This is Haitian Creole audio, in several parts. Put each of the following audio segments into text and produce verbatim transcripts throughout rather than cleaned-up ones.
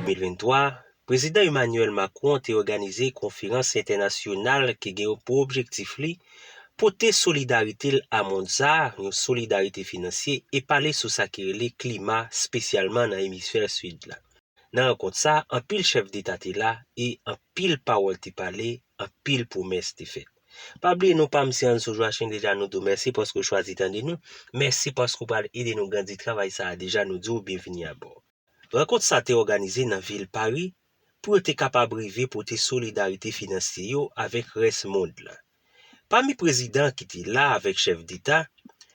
De mil venntwa, Prezidan Emmanuel Macron te òganize konferans entènasyonal ki gen pou objektif li pote solidarite l a mond sa a, yon solidarite finansye, e pale sou sa ki rele klima, espesyalman nan emisfè sid la. Nan rankont sa, anpil chèf deta te la e anpil pawòl te pale, anpil pwomès te fèt. Pa bliye non pa m se Anso Joachim, deja nou di w mèsi paske w chwazi tande nou. Mèsi paske w pral ede nou grandi travay sa a, deja nou di w byenvini abò. Rankont sa te òganize nan vil Pari pou yo te kapab rive pote solidarite finansye yo avèk rès mond la. Pami prezidan ki te la avèk chèf deta,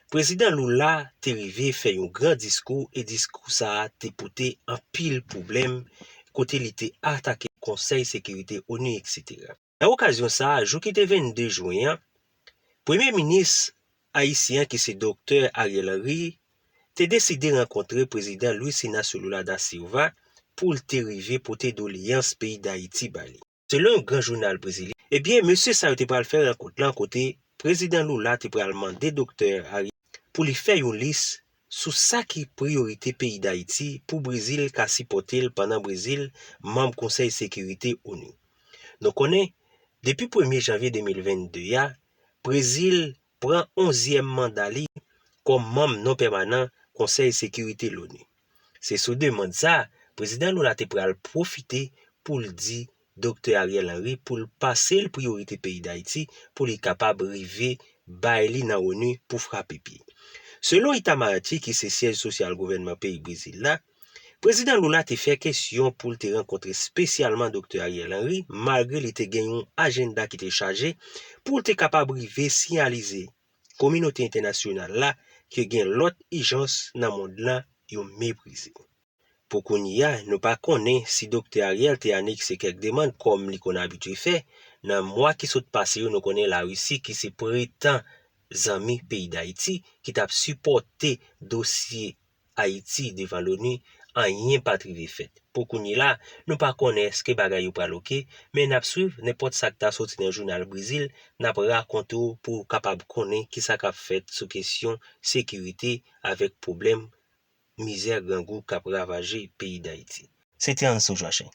Prezidan Lula te rive fè yon gran diskou e diskou sa a te pote anpil pwoblèm kote li te atake Konsèy Sekirite onu, etsetera. Nan okazyon sa a, jou ki te vennde jen an, Premye Minis ayisyen an ki se Doktè Ariel Henry te deside rankontre Prezidan Luis Ignacio Lula da Silva pou l te rive pote doleyans peyi Dayiti ba li. Selon yon gran jounal brezilyen, ebyen, mesye sa yo te pral fè rankont lan kote Prezidan Lula te pral mande Doktè Ariel pou li fè yon lis sou sa ki priyorite peyi Dayiti pou Brezil ka sipòte l pandan Brezil manm Konsèy Sekirite onu. Nou konnen, depi premye janvye de mil vennde a, Brezil pran onzyèm manda li kòm manm non pèmanan Konsèy Sekirite lonu. Se sou demann sa a, Prezidan Lula te pral pwofite pou l di Doktè Ariel Henry pou l pase l priyorite peyi Dayiti pou li kapab rive bay li nan onu pou frape pye. Selon Itamaraty, ki se syèj sosyal gouvènman peyi Brezil la, Prezidan Lula te fè kesyon pou l te rankontre espesyalman Doktè Ariel Henry, malgre li te gen yon ajanda ki te chaje, pou l te kapab rive siyalize kominote entènasyonal la ke gen lòt ijans nan mond lan yo meprize. Pou kounye a, nou pa konnen si Doktè Ariel te anekse kèk demann kòm li konn abitye fè. Nan mwa ki sot pase yo, nou konnen Larisi, ki se pretan zanmi peyi Dayiti, ki t ap sipòte dosye Ayiti devan lonu, anyen pa t rive fèt. Pou kounye la, nou pa konnen èske bagay yo pral oke, men n ap swiv nenpòt sa k ta soti nan jounal Brezil, n ap rakonte w pou w kapab konnen kisa k ap fèt sou kesyon sekirite avèk pwoblèm mizè grangou k ap ravaje peyi Dayiti. Se te Anso Joachim.